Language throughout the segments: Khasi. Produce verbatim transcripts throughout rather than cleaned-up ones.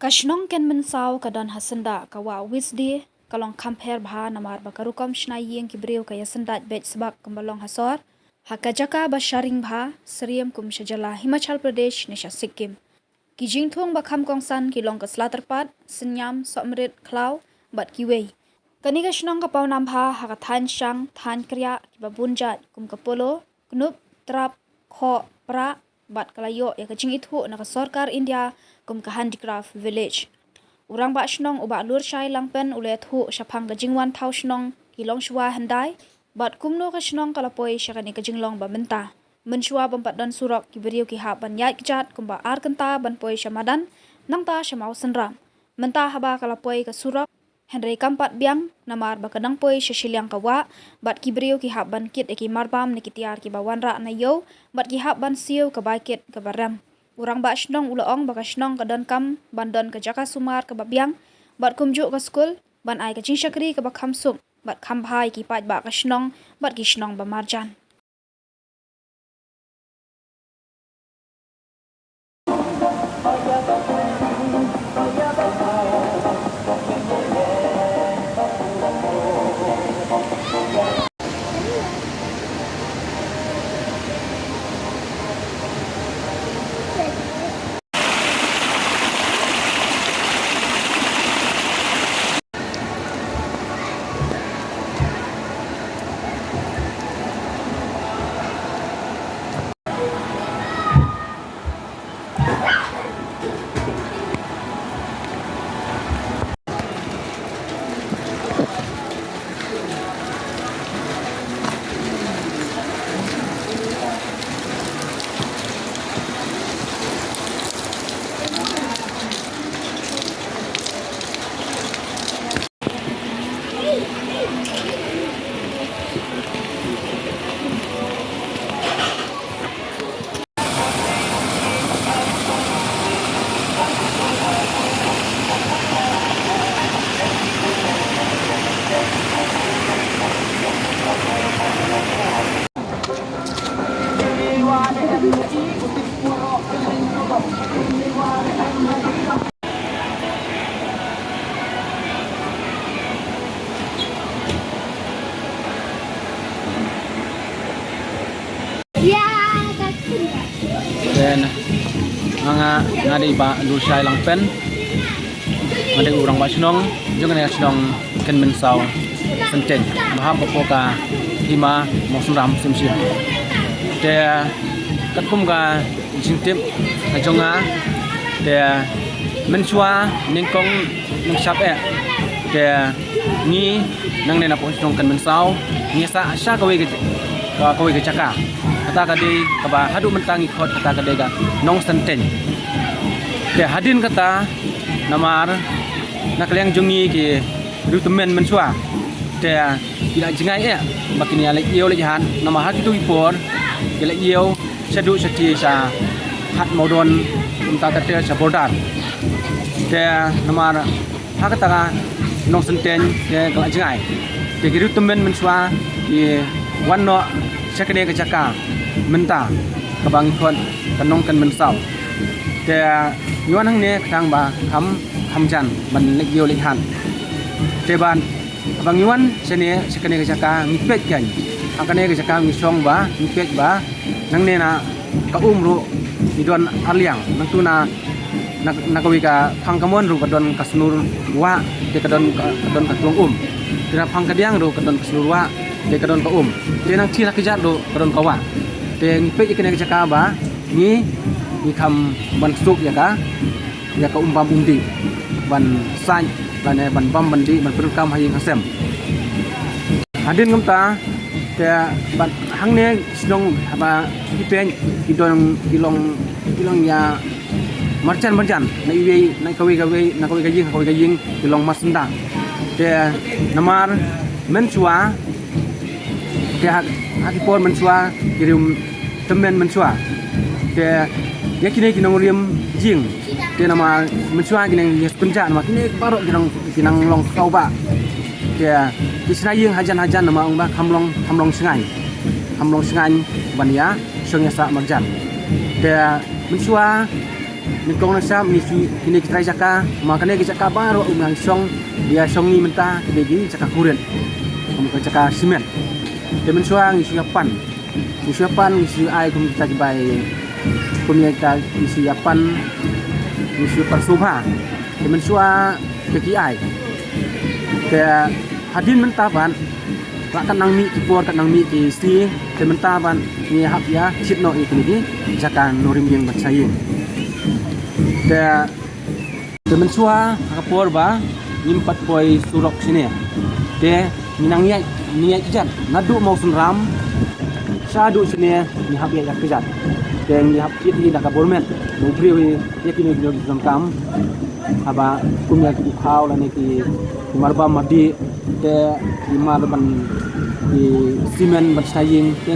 Ka shnong Kenmynsaw ka don ha syndah ka wah Wisde, ka long kham pher bha namar ba ka rukom shna ïing ki briew ka ïa syndah beit sbak kumba long ha sor, ha ka jaka ba sharing bha, syriem kum sha jylla Himachal Pradesh ne sha Sikkim. Ki jingthung ba kham kongsan ki long ka sla tyrpad, synñiam, sohmrit, khlaw, bad kiwei. Kane ka shnong ka paw nam bha ha ka thaiñ shang, thaiñ kriah, kiba bun jait, kum ka polo, knup, trap, khoh, prah, bad ka la ïoh ïa ka jingithuh na ka sorkar India kum ka handicraft village. U rangbah shnong u Bah Lurshai Langpen u la ïathuh shaphang ka jingwan thaw shnong ki longshuwa hyndai, bad kumno ka shnong ka la poi sha kane ka jinglong ba mynta. Mynshuwa bym pat don surok ki briew ki hap ban ïaid kjat kumba ar kynta ban poi sha madan, nangta sha Mawsynram. Mynta haba ka la poi ka surok, hynrei kam pat biang, namar ba ka nang poi sha shiliang ka wah, bad ki briew ki hap ban kit ïa ki marbam ne ki tiar kiba wanrah na ïew, bad ki hap ban siew ka bai kit kaba rem. U rangbah shnong u la ong ba ka shnong ka donkam ban don ka jaka sumar kaba biang, bad kumjuh ka skul, ban ai ka jingshakri kaba kham suk, bad kham bha ïa ki paidbah ka shnong, bad ki shnong ba marjan. Then, nga, nga dei Bah Lurshai Langpen. Nga dei u rangbah shnong jong kane ka shnong Kenmynsaw Synteng, ba hap hapoh ka hima Mawsynram Syiemship. Te katkum ka jingtip ka jong nga, te mynshuwa nyngkong nyngshap eh, te ngi nangne napoh shnong Kenmynsaw ngi sah sha kawei ka, ka, kawei ka jaka. Kata ka dei kaba haduh mynta ngi khot kata ka dei ka Nongsynteng. Te hadien kata, namar na ka liang jong ngi ki riewtymmen mynshuwa, te ki la jngai eh ba kin ïa leit ïew leit hat, namar ha kito ki por ki la ïew shaduh shati sha Hat Mawdon, kumta ka te sha border. Te namar ha kata ka Nongsynteng te ka la jngai, te ki riewtymmen mynshuwa ki wan noh sha kane ka jaka mynta kaba ngi khot ka Nongkenmynsaw. Te ngi wan hangne khnang ba kham, kham jan ban leit ïew leit hat. Te ban, haba ngi wan shane sha kane ka jaka ngi peit kein, ha kane ka jaka ngi shong ba ngi peit ba nangne na ka um ruh ngi don arliang, nangtu na, na, na kawei ka phang kamon ruh ka don ka snur wah, te ka don ka, ka don ka tuang um. Te na phang kadiang ruh ka don ka snur wah, te ka don ka um. Te nangthie na kjat ruh ka don ka wah. Te ngi peit ïa kane ka jaka ba ngi, ngi kham ban suk ïa ka, ïa ka um bam um dih, ban sait lane ban bam ban dih ban pyndonkam ha ïing ha sem. Hadien kumta te bad hangne shnong haba ngi peit ki don, ki long, ki long ïa marjan marjan, na iwei, na kawei kawei, na kawei ka ïing ha kawei ka ïing ki long marsyndah. Te namar mynshuwa, te ha, ha ki por mynshuwa ki riew tymmen mynshuwa. Te ïa kine ki nongrim ïing, te namar mynshuwa ki nang ïa spynjah namar kine baroh ki nang, ki nang long khlaw bah. Te ki shna ïing hajan hajan namar ong ba kham long, kham long shngaiñ, kham long shngaiñ ban ïa shong ïa sah marjan. Te mynshuwa Nyngkong nyngshap ngi shu kine ki trai jaka, ma kane ki jaka baroh u nang shong, ïa shong ngi mynta kine ki jaka kurit, kum ka jaka simen. Te mynshuwa ngi shu ïa pan, ngi shu ïa pan, ngi shu ai kum kita ki bai, kum ïa kita ngi shu ïa pan, ngi shu ïa pan sngewbha. Te mynshuwa te ki ai. Te hadien mynta pat, la kat nang mih ki por, kat nang mih ki sngi, te mynta pat ngi hap ïa thied noh ïa kine ki jaka nongrim ïing bad shna ïing. Te, te mynshuwa ha ka por ba ngim pat poi surok shane, te ngi nang ïaid, ngi ïaid kjat naduh Mawsynram shaduh shane, ngi hap ïaid kjat. Te ngi hap thied hi da ka bor met, u briew hi ïa kino kino ki donkam, haba kum ïa ki dukhaw lane ki, ki marbam mardih, te ki mar ban, ki simen ban shna ïing, te,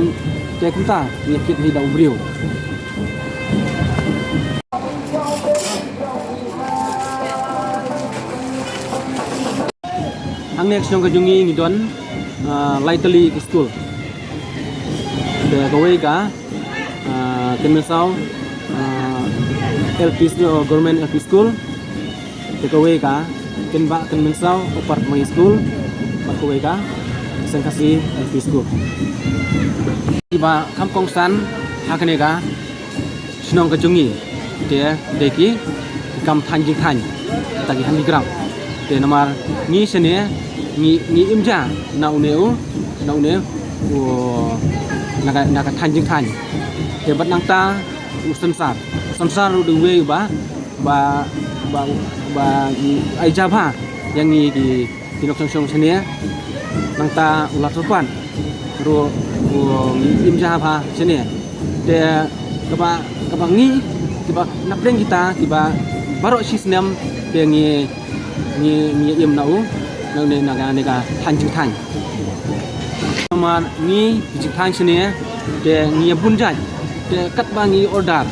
te kumta ngi thied hi da u briew. Hangne ka shnong ka jong ngi ngi don, ah, lai tylli ki skul. Te kawei ka, ah, Kynmynsaw, ah, L P school, Government L P School. Te kawei ka Kynbah Kynmynsaw Upper Primary School. Bad kawei ka Seng Khasi L P School. Kiba kham kongsan ha kane ka shnong ka jong ngi, te dei ki, ki kam thaiñ jingthaiñ, kita ki handicraft. Te namar ngi shane ngi, ngi im ja na une u, na une u, na ka, na ka thaiñ jingthaiñ. Te bad nangta u synsar, u synsar ruh dei uwei uba, ba, ba, ba ngi ai ja bha ïa ngi ki, ki nongshong shnong shane. Nangta u Lat Sopan ruh u ngi im ja bha shane. Te kaba, kaba ngi, kaba na pdeng kita kiba baroh shi snem te ngi, ngi, ngi im na u, na une, na ka, na ka thaiñ jingthaiñ. Namar ngi ki jingthaiñ shane te ngi ïa bun jait, te katba ngi order,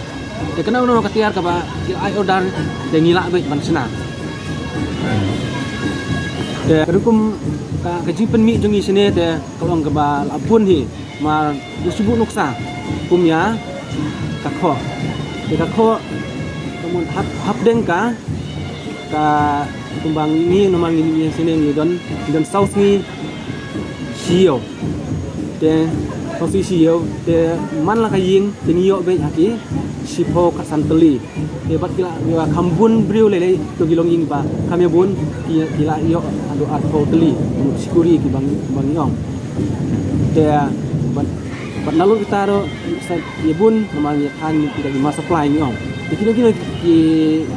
te kano kano ka tiar kaba ki ai order, te ngi lah beit ban shna. Te ka rukom ka, ka jingpynmih jong ngi shane te ka long kaba la bun hi, mar u shu buh nuksa kum ïa ka khoh. Te ka khoh ka mut hap, hapdeng ka, ka kumba ngi, namar ngi, ngi shane ngi don, ngi don saw sngi shi ïew. Te saw sngi shi ïew, te man la ka ïing te ngi ïoh beit ha ki shiphew khatsan tylli. Te bad ki la, ki la kham bun briew lei lei, to ki longïing ba kham ïa bun, ki, ki la ïoh haduh arphew tylli, ki mut shi kurim kiba ngi, kiba ngi ong. Te bad, bad naduh kita ruh sa ïa bun, namar ngi than ngi, kita ki ma supply ngi ong. Te kino kino ki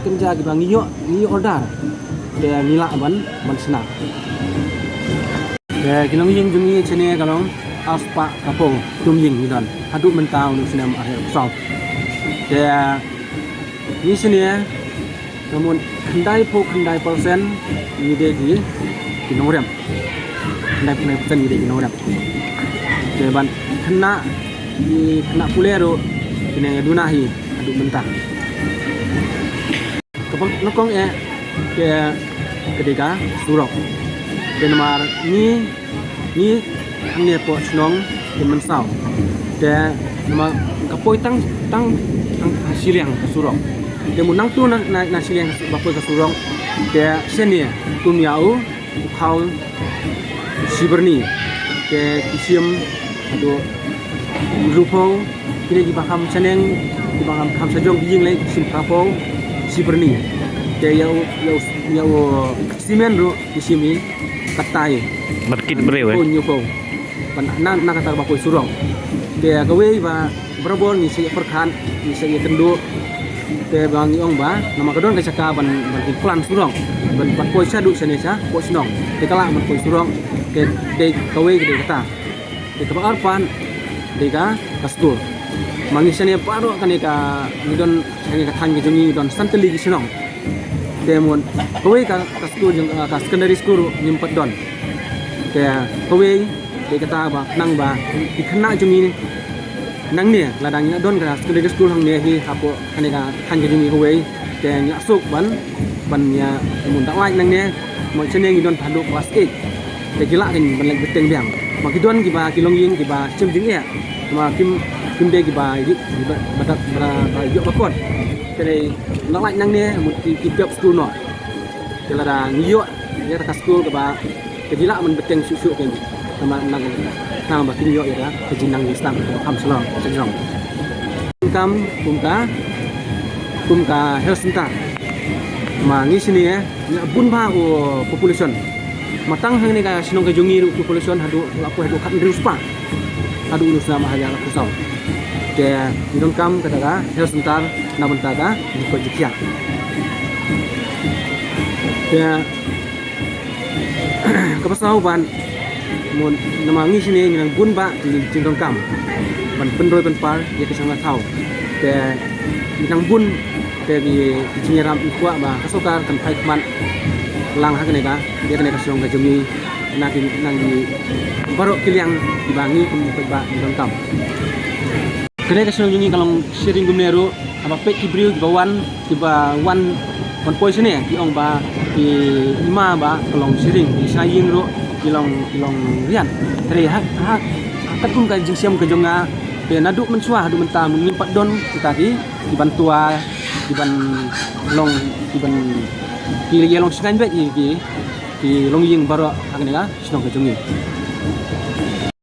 kynja kiba ngi ïoh, ngi ïoh order, te ngi lah ban, ban shna. Te ki longïing jong ngi shane ka long arspah khatphew tum ïing ngi don haduh mynta une u snem ar hajar arphew saw. Te ngi shane ka mut khyndaiphew khyndai percent ngi dei ki, ki nongrem. Khyndaiphew khyndai percent ngi dei ki nongrem. Te ban khynnah, ki khynnah pule ruh ki nang ïa duna hi haduh mynta. Kaba nyngkong eh, te ka dei ka surok. Te namar ngi, ngi hangne hapoh shnong Kynmynsaw. Te namar ka poi tang, tang, tang ha shiliang ka surok. Te mut nangtu na, na, na shiliang ba poi ka surok, te shane kum ïa u u khaw shi byrni. Te ki shim haduh hynriewphew, kine kiba kham shaneng, kiba kham, kham shajrong ki ïing lei ki shim phraphew shi byrni. Te ïa u, ïa u, ïa u simen ruh ki shim hi kattai. Markit briew, eh? Hynriewphew, hynñiewphew. Ban na, na kata ba poi surok. Te kawei ba barabor ngi sa ïa pyrkhat, ngi sa ïa kynduh. Te ba ngi ong ba namar ka don ka jaka ban, ban pynplan surok, ban, ban poi shaduh shane sha hapoh shnong. Te ka lah ban poi surok. Te dei kawei ka dei kata. Te kaba ar pat dei ka, ka skul. Ma ngi shane baroh kane ka, ngi don shane ka thaiñ ka jong ngi don san tylli ki shnong. Te mut kawei ka, ka skul jong, ka secondary school ruh ngim pat don. Te kawei dei kata ba khnang ba ki khynnah jong ngi nangne, lada ngi la don ka secondary school hangne hi hapoh kane ka thaiñ ka jong ngi kawei, te ngi la suk ban, ban ïa, mut da lait nangne, mut shane ngi don haduh class eight. Te ki lah kein ban leit bteng biang. Ma ki don kiba ki longïing kiba shim jingeh, ma kim, Kim dei kiba ïoh, kiba, ba, ba, ba, ba ïoh ba kot. Te dei, na lait nangne, mut ki, ki pep skul noh. Te lada ngi ïoh ïa kata ka skul kaba, ka jylla man bteng shuh shuh kein. Namar nang, nang ba kin ïoh ïa ka jingnang jingstad, kham shlong, shlong. Kam, kum ka, kum ka health center. Ma ngi shane, eh, ngi bun bha u population. Ma tang hangne ka shnong ka jong ngi ruh population haduh, la poi haduh khathynriew spah. Haduh u snem ha ïa la phew. Te ngi donkam kata ka health center na bynta ka jingkoit jingkhiah. Te kaba saw ban, mon, namar ngi shane ngi nang bun bha ki jingdonkam ban pynroi pynpar ïa ka shnong ka thaw. Te ngi nang bun te ki, ki jingïarap ngi kwah ba ka sorkar kan phai khmat lang ha kane ka, ïa kane ka shnong ka jong ngi, na ki, na ki baroh ki liang kiba ngi kum ki paidbah ngi donkam. Kane ka shnong jong ngi ka long shiring kumne ruh, haba peit ki briew kiba wan, kiba wan, wan poi shane, ki ong ba, ki ima ba ka long shiring, ki sha ïing ruh ki long, ki long riat. Hynrei ha, ha, ha katkum ka jingshem ka jong nga, te naduh mynshuwa haduh mynta ngim pat don kita ki, ki ban tuh, ki ban long, ki ban, ki ïa long shngaiñ beit ïa ki, ki longïing baroh ha kane ka shnong ka jong ngi.